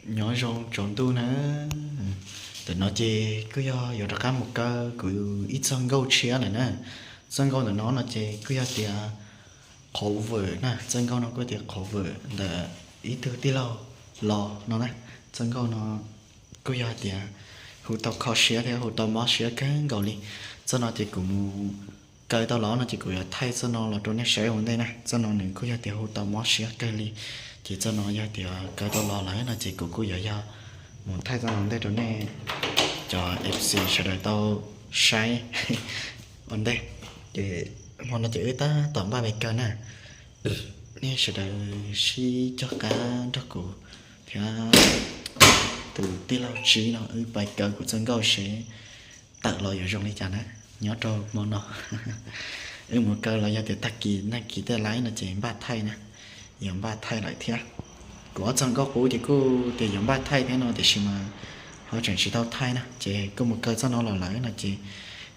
Nyob zoo tsaus ntuj na. Ntawm no ces kuj yog yuav rov qab mus kaw kuv ib txoj nkauj tshiab lawm na. Txoj nkauj ntawm no no ces kuj yog tias qhov vwm na, txoj nkauj no kuj tias qhov vwm ntawm ib tug tij laug los no na. Txoj nkauj no kuj yog hais tias hu tau kho siab thiab hu tau mob siab kawg nkaus li. Txoj no ces kuv mus kaw tau los no ces kuv yuav thaij txoj no los rau nej saib ua ntej na. Txoj no nws kuj yog tias hu tau mob siab kawg li. Ces txoj no yog tias kaw tau los lawm no ces kuv kuj yuav yog mus thaij txoj no ntej rau nej cov F C sawv daws tau saib ua ntej. Ces hmo no ces wb tab tom npaj me kaw na. Nej sawv daws sib cog qab nrog kuv thiab tus tij laug Tsib no wb pais kaw kuv txoj nkauj seb tawm los yuav zoo li cas na. Nyob rau hmo no wb mus kaw los yog tias tag kis nag kis tej laib no ces npaj thaij na, yuav npaj thaij lawm thiab. Kuv ob txoj nkauj qub ces kuj tias yuav npaj thaij thiab no tiam sis mas ho tseem tsis tau thaij na, ces kuj mus kaw txoj no los lawm no ces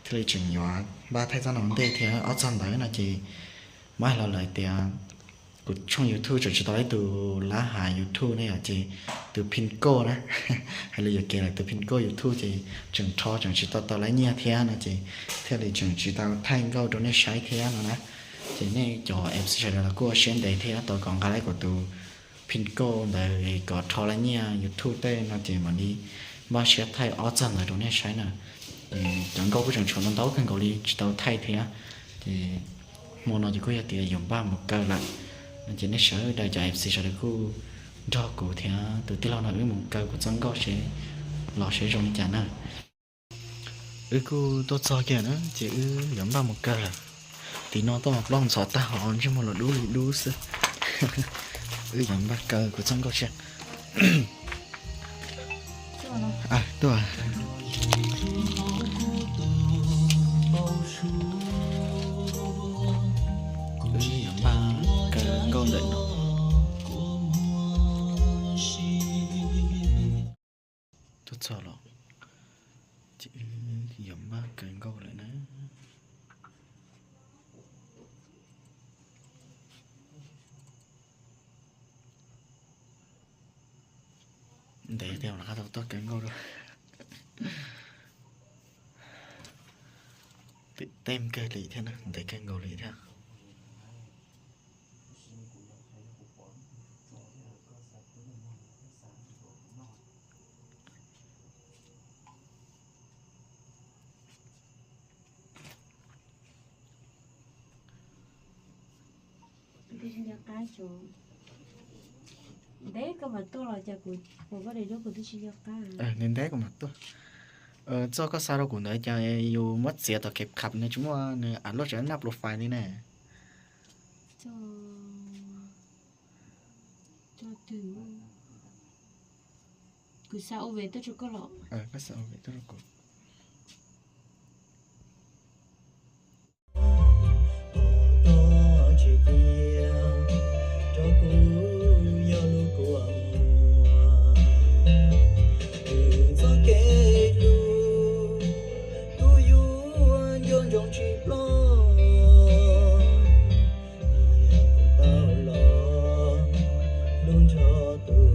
thiaj li tseem yuav npaj thaij txoj no ntej thiab. Ob txoj ntawd no ces muab hais los lawm tias kuv tshooj YouTube tseem tsis tau laib tus lab hav YouTube ne yom, ces tus pin code na, hais li yuam kev lawm tus pin code YouTube ces tseem rho tseem tsis tau tau laib nyiaj thiab no ces thiaj li tseem tsis tau thaij nkauj rau nej saib thiab no na. Ces nej cov F C sawv daws los kuj ua siab ntev thiab tau kom nqa laib kuv tus pin code ntawd kom rho laib nyiaj YouTube tej no ces mam li npaj siab thaij ob txog ntawd rau nej saib na. Cov nkauj kuj tseem tshuav ntau ntau kawg nkaus li tsis tau thaij thiab. Ces hmo no ces kuj yog tias yuav npaj mus kaw lawm no ces nej sawv daws cov F C sawv daws kuj nrog kuv thiab tus tij laug no wb mus kaw kuv txoj nkauj seb los seb zoo li cas na. Wb kuj tuaj txog kiag na ces wb yuav npaj mus kaw lawm. Tim no tuaj mas plaub ntxhov tag hos ntsej muag los dub li dub xwb. Wb yuav npaj kaw kuv txoj nkauj seb. Tuaj. Wb yuav npaj kaw nkauj ntawm no. Tuaj txog los ces wb yuav npaj kaw nkauj lawm na. Ntev tiag rov qab tau tuaj kaw nkauj dua. Twm tej kawg li thiab na, ntev kawg nkaus li thiab. Ntev koj mam tuaj los cas kuv, kuv koj de lub kuv twb tsis nco qab. Ntev ntev kuv mam tuaj. Txoj koj xa rau kuv ntawd cas yus muab txiav tom kev kham nws tsis muaj nws as luaj tsev naj profile li ne. Kuv xa ua ve tuaj rau koj los. Koj xa ua ve tuaj rau kuv. Koj tsis cia rau kuv yog lub kua muag, kwv txoj kev hlub kuv yuav nco ntsoov tsis ploj. Kuv tau los hlub nrho tus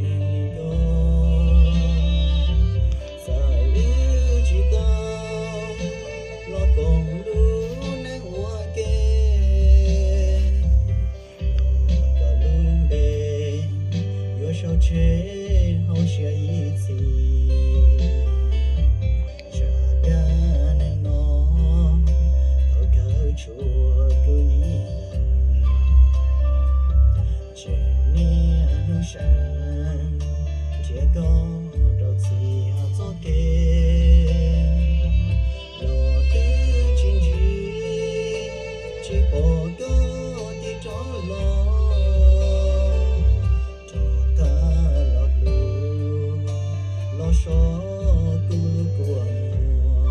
neeg li koj, txawm wb tsis tau los koom lub neej ua ke, los koj lub npe yuav sau tseg hauv siab ib txhis. Tsam dab neeg no tau kawg tshuav kuv ib leeg, tseem niaj hnub seev nrhiav koj rau txhia txoj kev, los twb tsis ntsib, tsis pom koj tig rov los, rov qab los hlub, los so kuv lub kua muag.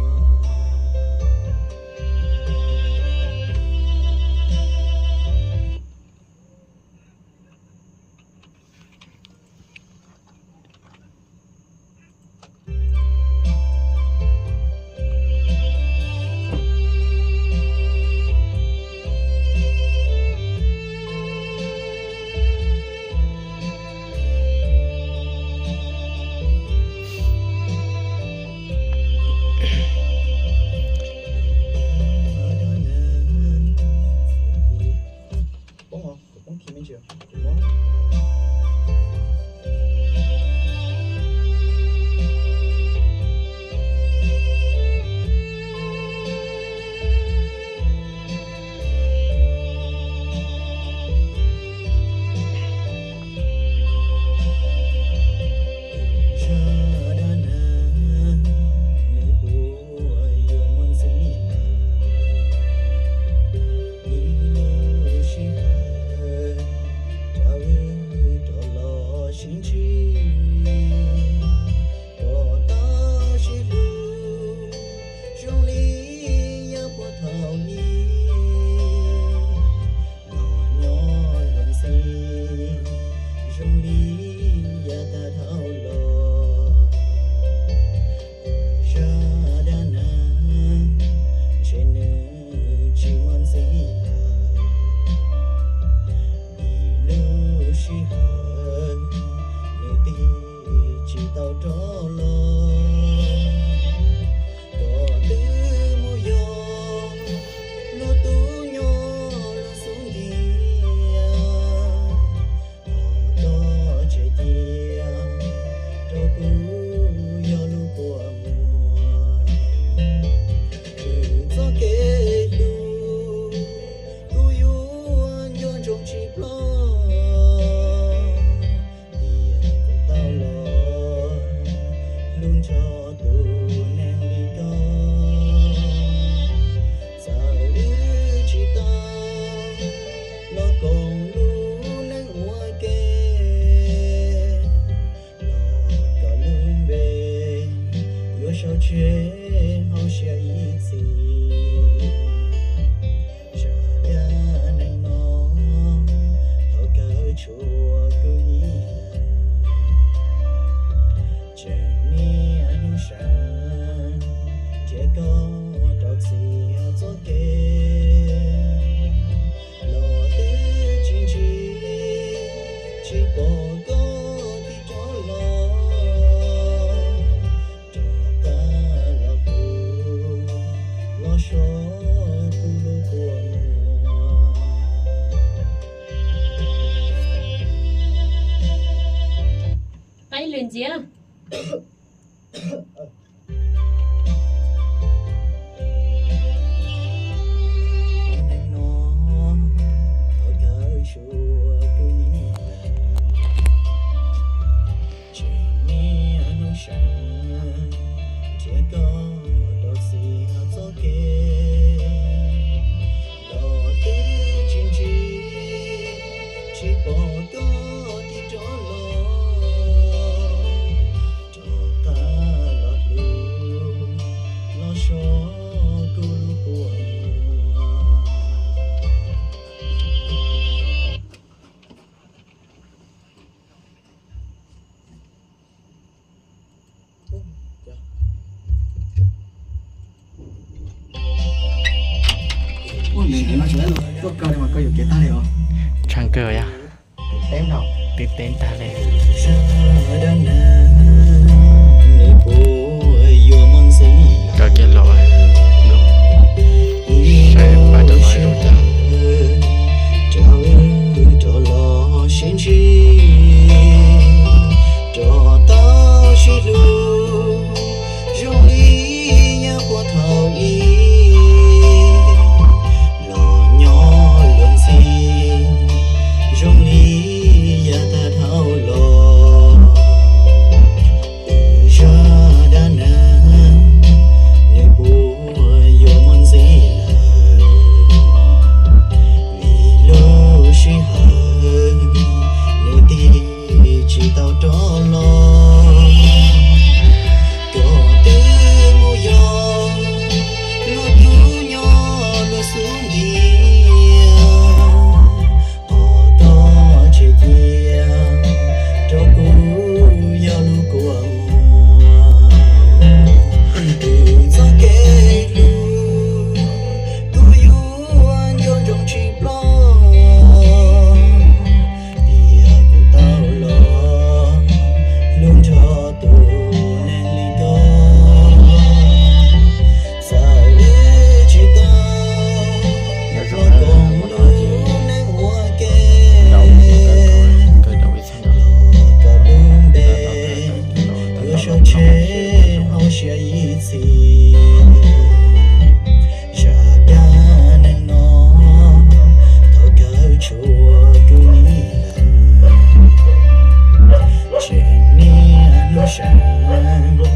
Ib lwm ntxiv. Tseem niaj hnub sawv nrhiav koj rau txij txoj kev los twb tsis ntsib, tsis pom koj tig rov los, rov qab los hlub los so kuv lub kua muag. Tshaj kawg yog twb teb tag li. Koj kiag los, saib pab rau no zoo cas. Rov los sib ntsib, rov tau sib hlub zoo li yav puag thaum ub, los nyob luag ntxhi zoo li yav tag dhau los. Zaj dab neeg nws puas yuav muaj ntxiv lawm, vim lub sij hawm nws tig tsis tau rov los. Koj twb mus yos luag tub nyob luag xub ntiag, qhov koj tseg cia rau kuv yog lub kua muag. Twb txoj kev hlub kuv yuav nco ntsoov tsis ploj, tias kuv tau los hlub nrog tus neeg li koj. Txawm wb tsis tau los koom lub neej ua ke, los koj lub npe yuav sau tseg hauv siab ib txhis. Zaj dab neeg no thaum kawg tshua kuv nim lawm, tseem niaj hnub sawv nrhiav koj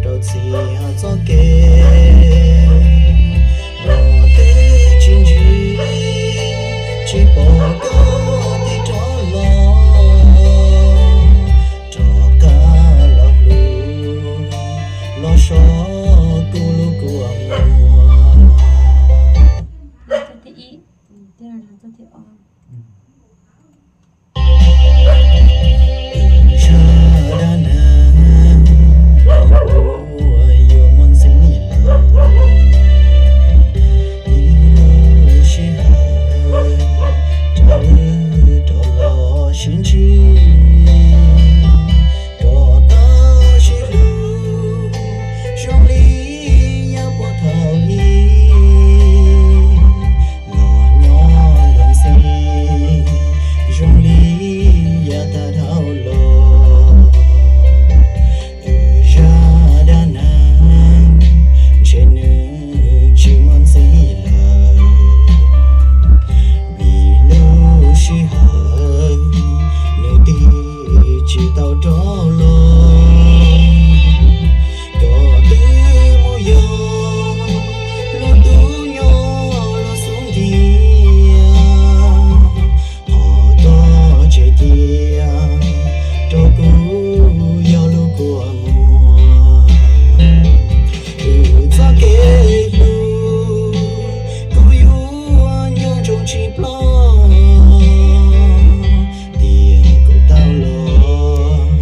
rau txij txoj kev, los twb tsis ntsib, tsis pom koj tig rov los, rov qab los hlub los so kuv lub kua muag. Zaj dab neeg no puas yuav muaj ntxiv lawm, ib lub sij hawm rov los sib ntsib, rov tau sib hlub zoo li yav puag thaum ub, los nyob luag ntxhi zoo li yav tag dhau los. Zaj dab neeg ntshe nws tsis muaj ntxiv lawm, vim lub sij hawm nws tig tsis tau rov los. Koj twb mus yos luag tub nyob luag xub ntiag, qhov koj tseg cia rau kuv yog lub kua muag. Twb txoj kev hlub kuv yuav nco ntsoov tsis ploj, tias kuv tau los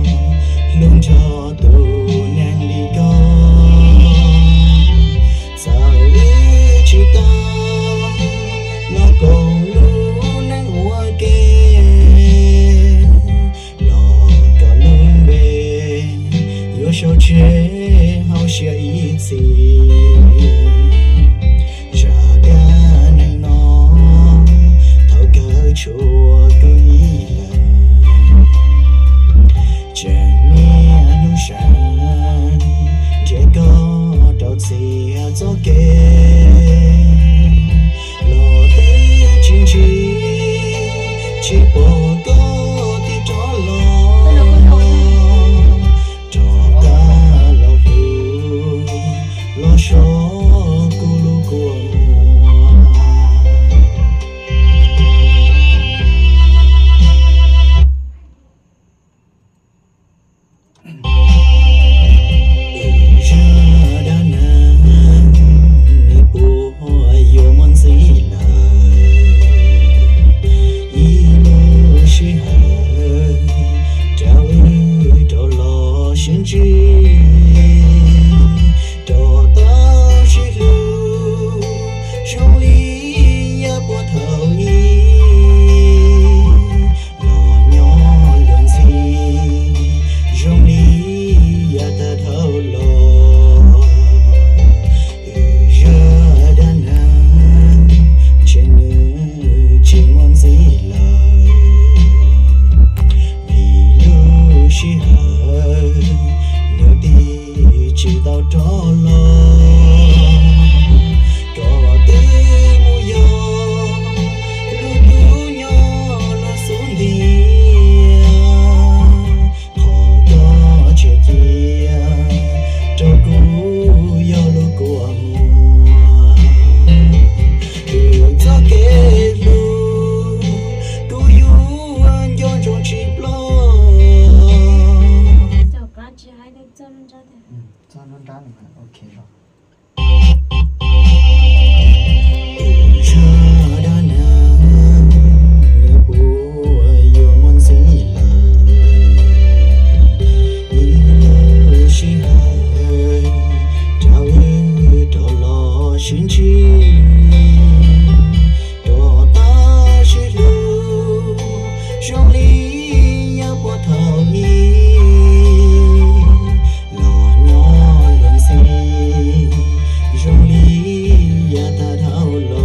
Sij hawm nws tig tsis tau rov los, koj twb mus yog lub kub nyob lub xub ntiag. Qhov koj tseg cia rau kuv yog lub kua muag. Wb txoj kev hlub kuv yuav nco ntsoov tsis ploj. Zaj dab neeg nws puas yuav muaj ntxiv lawm, ib lub sij hawm rau wb rov los sib ntsib, rau tau sib hlub zoo li yav puag thaum ub, los nyob luag ntxhi zoo li yav tag dhau los.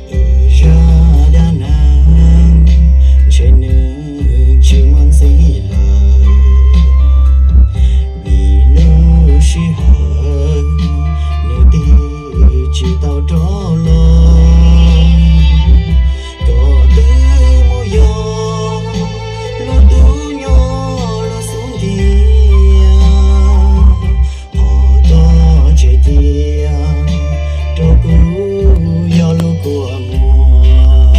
Wb zaj dab neeg ntshe nws tsis muaj ntxiv lawm, vim lub sij hawm nws tig tsis tau rov los. Koj twb mus yog lub kub nyob lub xub ntiag. Qhov koj tseg cia rau kuv yog lub kua muag.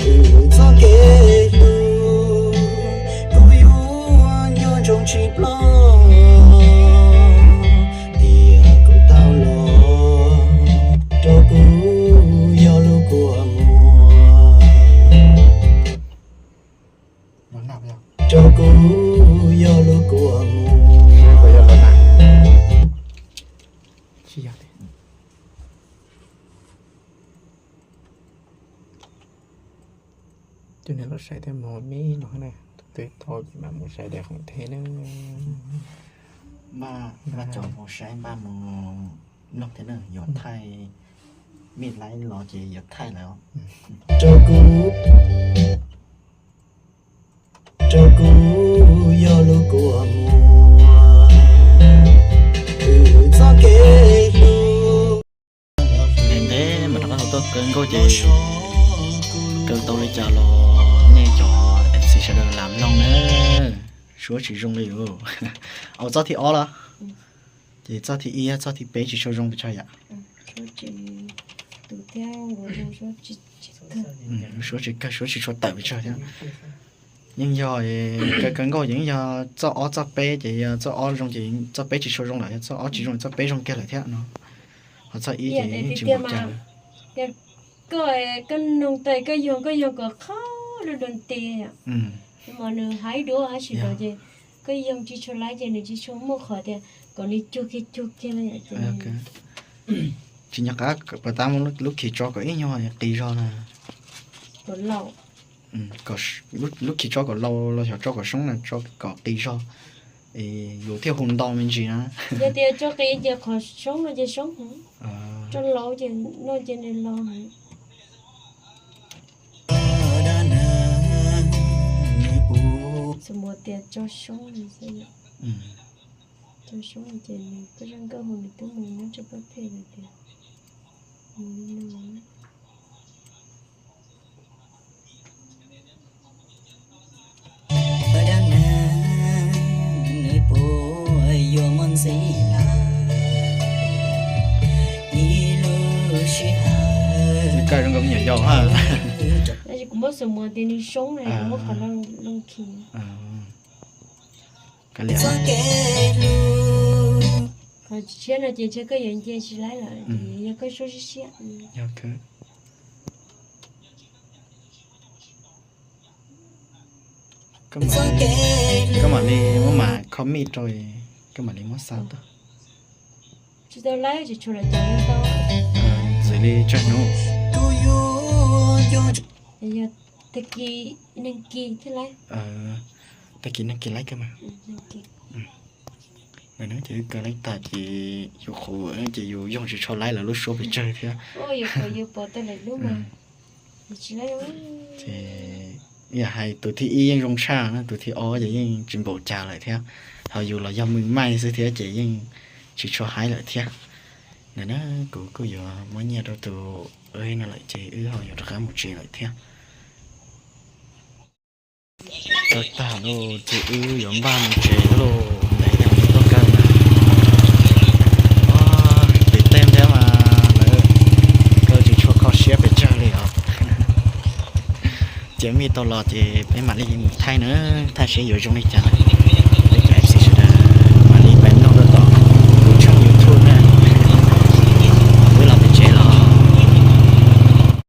Wb txoj kev hlub kuv yuav nco ntsoov tsis ploj. Tiam kuv tau los rau kuv yog lub kua muag. Rau kuv yog lub kua muag. Cov niag los saib tej mus me no na, tus twg tau ces mam mus saib daim qhoom thiab na. Npaj, npaj cov mus saib, npaj mus noj thiab na, yuav thaij, me laib los ces yuav thaij lawm os. Rau kuv, rau kuv yog lub kua muag, wb txoj kev hlub. Ntev ntev mas rov qab tuaj kaw nkauj ces kaw tau li cas los nej cov F C sawv daws lam mloog na. Suab tsis zoo li. Au, txoj thib ob los? Ces txoj thib ib, txoj thib peb tsis tshua zoo pes tsawg yom? Suab tsis kawg, suab tsis tshua tawm pes tsawg thiab. Yeej yog kaw kaw nkauj yeej yog txoj ob txoj peb ces yog txoj ob zoo ces txoj peb tsis tshua zoo lawm, yog txoj ob tsis zoo txoj peb zoo kiag lawm thiab no. Ho txoj ib ces yeej tsis npaum cas. Koj, koj noog tas koj yoog, koj yoog kom qhov lub dua nti yom. Mas nws haib duab hab sis no ces koj yoog tsis tshua laib ces nws tsis tshua muaj qhov tias kom nws cuag kiag cuag kiag li. Tsis nco qab puas tab muab lub khis tso kom ib nyuag qis zog na. Lub khis tso kom laus los yog tso kom soob na, tso kom qis zog, yus thiaj hu nto me ntsis na. Yog tias tso qis ces qhov soob no ces soob heev, tso laus ces no ces nws laus heev. Xav mus tias tso soob li xwb, tso soob li ces nws koj zaj nkauj hu nws twb mus nyob tso pab phem lawm tias mus li no. Dab neeg nws puas yuav muaj ntxiv lawm, ib lub sij hawm. Nws kawg zoo nkauj me nyuam yaus ha. Tab sis kuv muab xav mus tias nws soob na, kuv muab qhov loo khi. Qhov tshiab no ces ntshe koj yuav nce tsis laib lawm, yog koj suab siab siab. Koj mam li muab mam comment rau, koj mam li muab xa tuaj. Tsis tau laib tsis tshua los cas tau. Xws li tsawg hnub. Yog tag kis neeg kis thiaj laib. Tag kis neeg kis laib kawg mas. Ntawm no ces wb kaw laib tag ces yus qhuav ces yus yoog tsis tshua laib lawv lub suab pes tsawg thiab. Ces Yog hais tus thib ib yeej zoo tshaj na, tus thib ob ces yeej tsis npaum cas lawm thiab. Ho yus los yog mws maij xwb thiab ces yeej tsis tshua haib lawm thiab. Ntawm na, kuv kuj yuav muab nyiaj rau tus no lawm ces wb ho yuav rov qab mus tsev lawm thiab. Tau tag lauj, ces wb yuav npaj mus tsev lauj, ntev yog tuaj kawg na. Pem tej thiab mas lawv kaw tsis tshua kho siab pes tsawg li os. Ces mij tau los ces peb mam li mus thaij na, thaij seb yuav zoo li cas na. Peb cov